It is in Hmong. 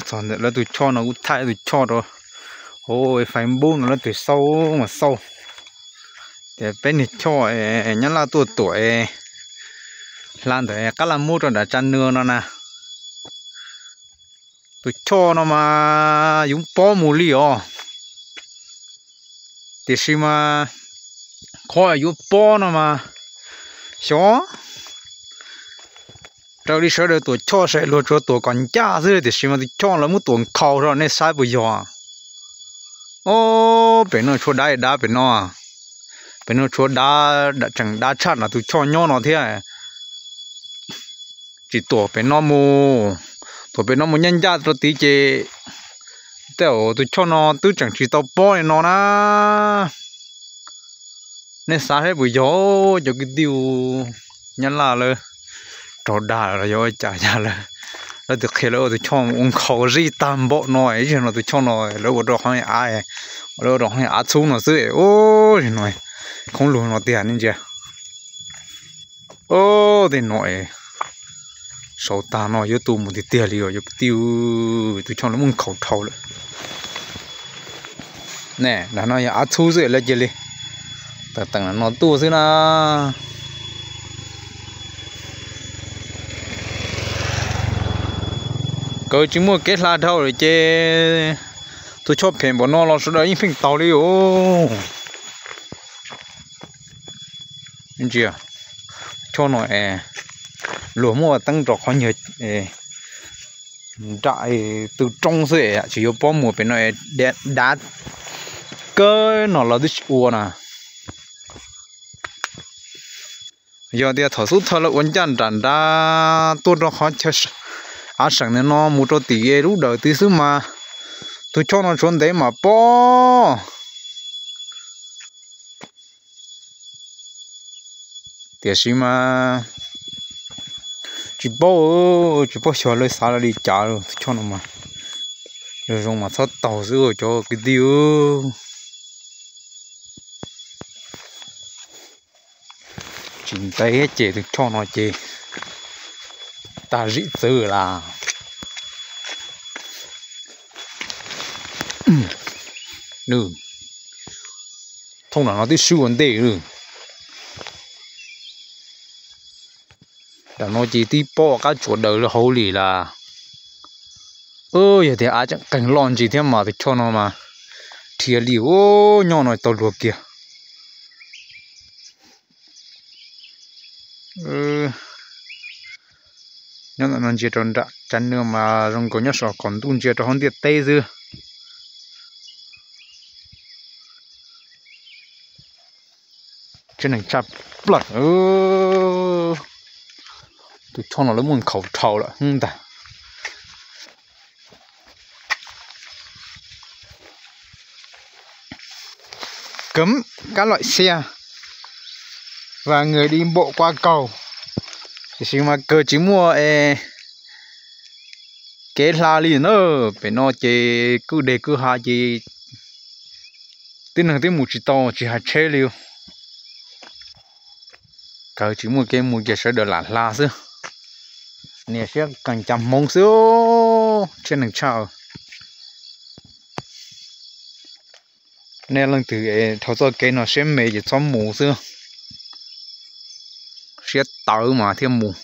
Txog ntawm lawv tus choj no kuv thaij tus choj rau hauv Facebook no, leej twg xauj mas xauj tias peb niag choj Nyab Laj tuaj tuam hla ntawm qab laj mub rau nram Tsav Nws no na. Tus choj no mas yuav pob mus li os. Tiam sis mas qhov yuav pob no mas xyov, raws li sawv daws tuam choj saib luag tsuas tuam kom ncaj xwb, tiam sis mas tus choj lawv muab tuam nkhaus rau, nej saib puas yog? Ob, pem no tshuav dav dav pem no, pem no tshuav dav, tseem dav tshaj nram tus choj nyob no thiab. Tsis tuam pem no mus, tuam pem no mus ncaj ncaj rau tid ces tej zaum tus choj no twb tseem tsis tau pob li no na. Nej xav saib puas yog, cov kwv tij Nyab Laj lawv raug dag los yog ua cas yog lawv, lawv twb qhia lawv ua tus choj ua nkhaus zij tag npaum no, ib zaug no tus choj no lawv ua rau qhov av, lawv ua rau qhov av txhub no xwb. Ua li no, khoob lug no tiag ne ntsia. Tej no es sau tag no yuav tu mus tiag tiag li os cov kwv tij, tus choj lawv muab nkhaus dhau lawm. Ne, nram no yog av txhub xwb lawv cia li tawm teem no tuaj xwb na. Kav tsis muaj kev hla dhau lawm ces tus choj phem npaum no los sawv daws yeej pheej taug li os. Ntsia, choj no es luag muab ua teeb rau qhov nyuag nram tw roob xwb, tsis yuav pob mus pem no, dav kawg no los twb tsis ua na. Yog tias thaum xub thawj lawv ua ncaj nram nrad tuaj rau qhov chaw av seem ntawm no mus rau tim lub dawm tid xwb mas tus choj no tshuav ntev mam pob. Tiam sis mas tsis paub, tsis paub xyov lawv xav li cas, tus choj no mas zoo zoo mas txhob taug xwb cov kwv tij. Tsis ntev ces tus choj no ces tag zim txwv lawm. Thooj nram no twb swb ua ntej. Nram no ces twb pob qab tsuas daws hauv li lawm. Yog tias av tseem qeeg loj ntsis thiab mas tus choj no mas dhia li, nyob no tau luag kiag. Nyob ntawm no ntsia rau nram Tsav Nws mas zoo nkaus nyob saum qaum ntuj ntsia rau hauv ntiaj teb xwb. Tshaj neeg tshaj plaws. Tus choj no lawv muab nkhaus dhau lawm ntag. Cấm các loại xe và người đi bộ qua cầu. Tiam sis mas kawg tsis muaj kev hla li na. Pem no ces kwj deg kwj ha ces tib neeg twb mus tsis tau tsis hais tsheb li. Kawg tsis muaj kev mus ces sawv daws lam hla xwb. Niam siab qees cas hmoov xwb, tshaj neeg tshaj. Nej leej twg dhau txoj kev no siab me ces txhob mus xwb. Siab tawv mas thiaj mus.